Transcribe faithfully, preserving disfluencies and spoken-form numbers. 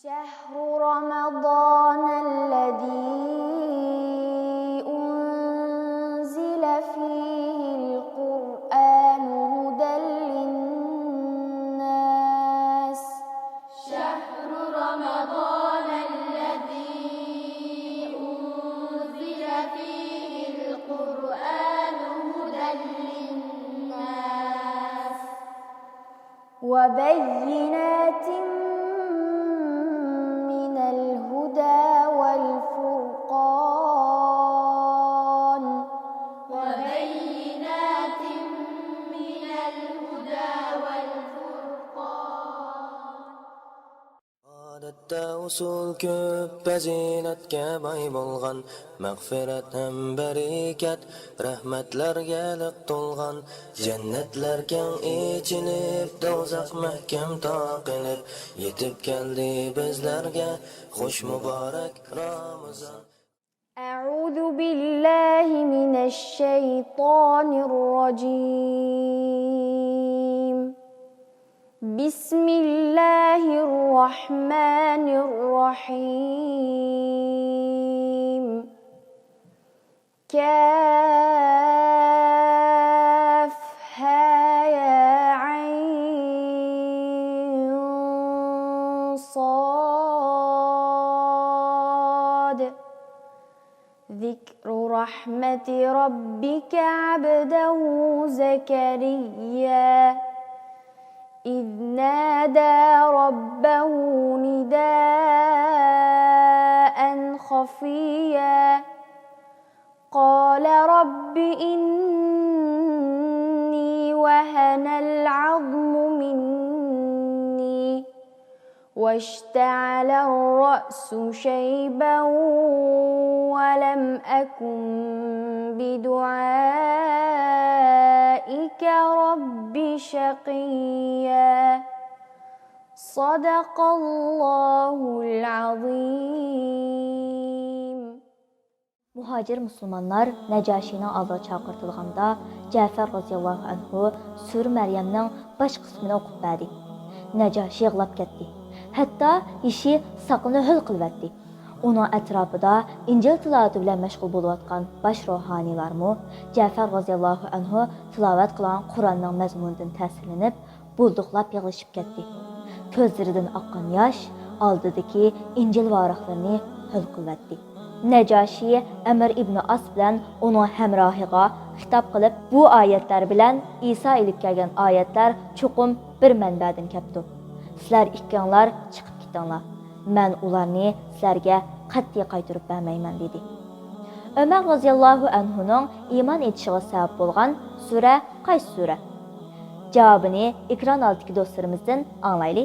شهر رمضان الذي أنزل فيه القرآن هدى للناس. شهر رمضان الذي أنزل فيه القرآن هدى للناس. وبينات من الهدى والفرقان. وبينات من الهدى والفرقان. ئادەتتە ئۇسۇل كۆپ، پەزىلەتكە باي بولغان، مەغپىرەت ھەم بەرىكەت، رەھمەتلەرگە لىق تولغان، جەننەتلەر كەڭ ئېچىلىپ، دوزاخ مەھكەم تاقىلىپ، يېتىپ كەلدى بىزلەرگە خۇش مۇبارەك رامىزان. أعوذ بالله من الشيطان الرجيم. بسم الله الرحمن الرحيم. كهيعص. ذكر رحمة ربك عبده زكريا إذ نادى ربه نداء خفيا. قال رب إني وهن العظم مني واشتعل الرأس شيبا ولم أكن بدعائك رب شقيا. صدق الله العظيم. مۇھاجىر مۇسۇلمانلار نەجاشىنىڭ ئالدىغا چاقىرتىلغاندا، جەفەر رازىياللاھۇ ئەنھۇ سۈرە مەريەمنىڭ باش قىسمىنى ئوقۇپ بەردى. نەجاشى يىغلاپ كەتتى. ھەتتا يېشى ساقىلىنى ھۆل قىلىۋەتتى. ئۇنىڭ ئەتراپىدا ئىنجىل تىلاۋىتى بىلەن مەشغۇل بولۇۋاتقان باش روھانىيلارمۇ جەفەر رازىياللاھۇ ئەنھۇ تىلاۋەت قىلغان قۇرئاننىڭ مەزمۇنىدىن تەسىرلىنىپ، بۇلدۇقلاپ يىغلىشىپ كەتتى. كۆزلىرىدىن ئاققان ياش ئالدىدىكى ئىنجىل ۋاراقلىرىنى ھۆل قىلىۋەتتى. نەجاشى ئەمر ئىبنى ئاس بىلەن ئۇنىڭ ھەمراھىغا خىتاب قىلىپ، بۇ ئايەتلەر بىلەن ئىسا ئېلىپ كەلگەن ئايەتلەر چوقۇم بىر مەنبەدىن كەپتۇ. سىلەر ئىككىڭلار چىقىپ كېتىڭلار. مەن ئۇلارنى سىلەرگە قەتئىي قايتۇرۇپ بەرمەيمەن، دېدى. ئۆمەر رازىياللاھۇ ئەنھۇنىڭ ئىمان ئېيتىشىغا سەۋەب بولغان سۈرە قايسى سۈرە؟ جاۋابىنى ئېكران ئالدىدىكى دوستلىرىمىزدىن ئاڭلايلى.